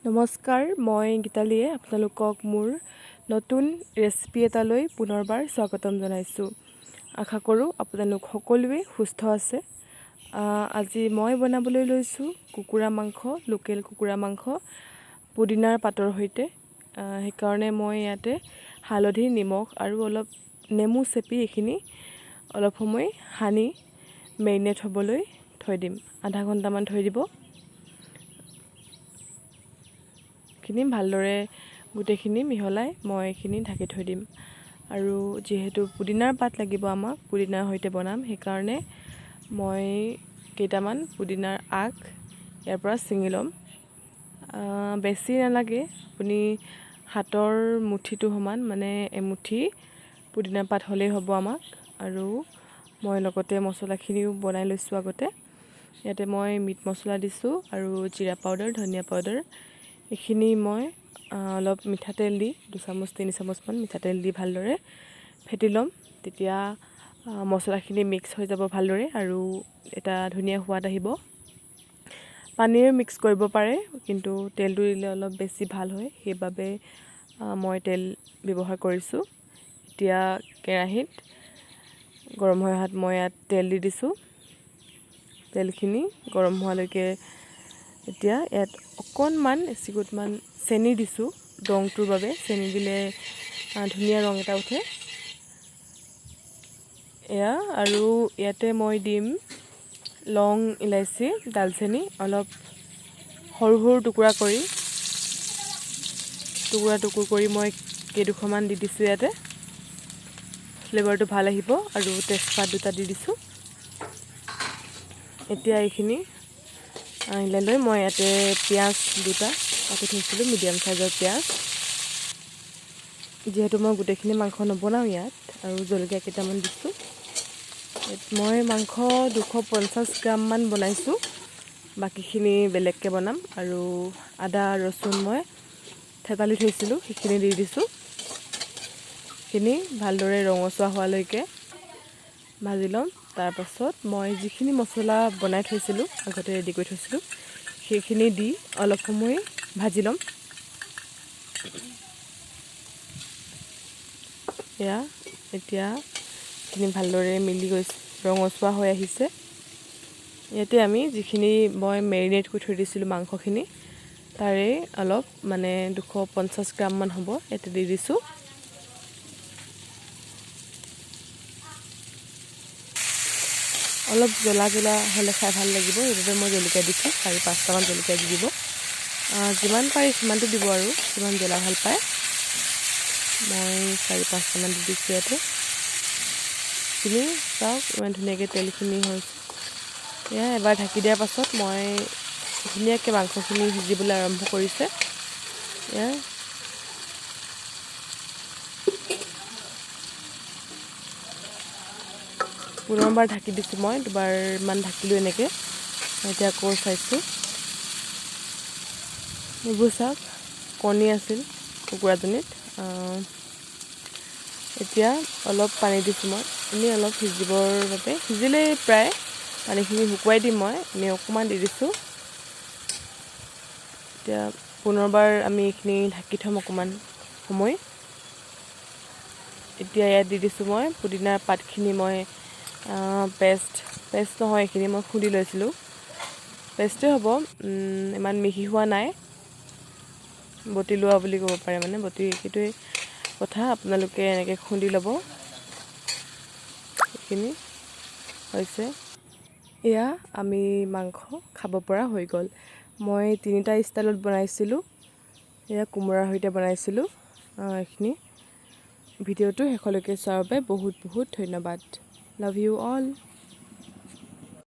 নমস্কাৰ, মই গীতালীয়ে আপোনালোকক মোৰ নতুন ৰেচিপি এটালৈ পুনৰবাৰ স্বাগতম জনাইছোঁ। আশা কৰোঁ আপোনালোক সকলোৱে সুস্থ আছে। আজি মই বনাবলৈ লৈছোঁ কুকুৰা মাংস, লোকেল কুকুৰা মাংস পুদিনাৰ পাতৰ সৈতে। সেইকাৰণে মই ইয়াতে হালধি, নিমখ আৰু অলপ নেমু চেপি এইখিনি অলপ সময় সানি মেৰিনেট হ'বলৈ থৈ দিম। আধা ঘণ্টামান থৈ দিব। খিনি ভালদৰে গোটেইখিনি মিহলাই মই এইখিনি ঢাকি থৈ দিম। আৰু যিহেতু পুদিনাৰ পাত লাগিব আমাক, পুদিনাৰ সৈতে বনাম, সেইকাৰণে মই কেইটামান পুদিনাৰ আগ ইয়াৰ পৰা ছিঙি ল'ম। বেছি নালাগে, আপুনি হাতৰ মুঠিটো সমান, মানে এমুঠি পুদিনা পাত হ'লেই হ'ব আমাক। আৰু মই লগতে মছলাখিনিও বনাই লৈছোঁ আগতে। ইয়াতে মই মিট মছলা দিছোঁ আৰু জিৰা পাউডাৰ, ধনিয়া পাউডাৰ। এইখিনি মই অলপ মিঠাতেল দি দুচামুচ তিনি চামুচমান মিঠাতেল দি ভালদৰে ফেটি ল'ম। তেতিয়া মছলাখিনি মিক্স হৈ যাব ভালদৰে আৰু এটা ধুনীয়া সোৱাদ আহিব। পানীৰে মিক্স কৰিব পাৰে, কিন্তু তেলটো দিলে অলপ বেছি ভাল হয়, সেইবাবে মই তেল ব্যৱহাৰ কৰিছোঁ। এতিয়া কেৰাহীত গৰম হৈ অহাত মই ইয়াত তেল দি দিছোঁ। তেলখিনি গৰম হোৱালৈকে এতিয়া ইয়াত অকণমান এচিকুটমান চেনি দিছোঁ ৰংটোৰ বাবে। চেনি দিলে ধুনীয়া ৰং এটা উঠে। এয়া আৰু ইয়াতে মই দিম লং, ইলাচি, দালচেনি অলপ সৰু সৰু টুকুৰা কৰি, টুকুৰা টুকুৰ কৰি মই কেইডোখৰমান দি দিছোঁ ইয়াতে। ফ্লেভাৰটো ভাল আহিব। আৰু তেজপাত দুটা দি দিছোঁ। এতিয়া এইখিনি আহিলে লৈ মই ইয়াতে পিঁয়াজ দুটা কাটি থৈছিলোঁ, মিডিয়াম চাইজৰ পিঁয়াজ। যিহেতু মই গোটেইখিনি মাংস নবনাওঁ ইয়াত। আৰু জলকীয়া কেইটামান দিছোঁ। মই মাংস 250 গ্ৰামমান বনাইছোঁ, বাকীখিনি বেলেগকৈ বনাম। আৰু আদা ৰচুন মই থেতালি থৈছিলোঁ, সেইখিনি দি দিছোঁ। সেইখিনি ভালদৰে ৰঙচুৱা হোৱালৈকে ভাজি ল'ম। তাৰপাছত মই যিখিনি মছলা বনাই থৈছিলোঁ, আগতে ৰেডি কৰি থৈছিলোঁ, সেইখিনি দি অলপ সময় ভাজি ল'ম। এয়া এতিয়া এইখিনি ভালদৰে মিলি গৈছে, ৰঙচুৱা হৈ আহিছে। ইয়াতে আমি যিখিনি মই মেৰিনেট কৰি থৈ দিছিলোঁ মাংসখিনি, তাৰে অলপ মানে 250 গ্ৰামমান হ'ব ইয়াতে দি দিছোঁ। অলপ জ্বলা জ্বলা হ'লে খাই ভাল লাগিব, সেইবাবে মই জলকীয়া দিছোঁ। 4-5টামান জলকীয়া দি দিব, যিমান পাৰি সিমানটো দিব আৰু যিমান জ্বলা ভাল পায়। মই 4-5টামান দি দিছোঁ ইয়াতে। এইখিনি চাওক ইমান ধুনীয়াকৈ তেলখিনি হৈছে। এয়া এবাৰ ঢাকি দিয়াৰ পাছত মই ধুনীয়াকৈ মাংসখিনি সিজিবলৈ আৰম্ভ কৰিছে। এয়া পুনৰবাৰ ঢাকি দিছোঁ মই, দুবাৰমান ঢাকিলোঁ এনেকৈ। এতিয়া আকৌ চাইছোঁ। এইবোৰ চাওক, কণী আছিল কুকুৰাজনীত। এতিয়া অলপ পানী দিছোঁ মই, এনেই অলপ সিজিবৰ বাবে। সিজিলেই প্ৰায় পানীখিনি শুকুৱাই দিম মই, এনেই অকণমান দি দিছোঁ। এতিয়া পুনৰবাৰ আমি এইখিনি ঢাকি থ'ম অকণমান সময়। এতিয়া ইয়াত দি দিছোঁ মই পুদিনাৰ পাতখিনি। মই পেষ্ট নহয়, এইখিনি মই খুন্দি লৈছিলোঁ, পেষ্টেই হ'ব, ইমান মিহি হোৱা নাই, বটি লোৱা বুলি ক'ব পাৰে, মানে বটি সেইটোৱেই কথা। আপোনালোকে এনেকৈ খুন্দি ল'ব। এইখিনি হৈছে। এয়া আমি মাংস খাব পৰা হৈ গ'ল। মই 3টা ষ্টাইলত বনাইছিলোঁ। এয়া কোমোৰাৰ সৈতে বনাইছিলোঁ। এইখিনি ভিডিঅ'টো শেষলৈকে চোৱাৰ বাবে বহুত বহুত ধন্যবাদ। Love you all.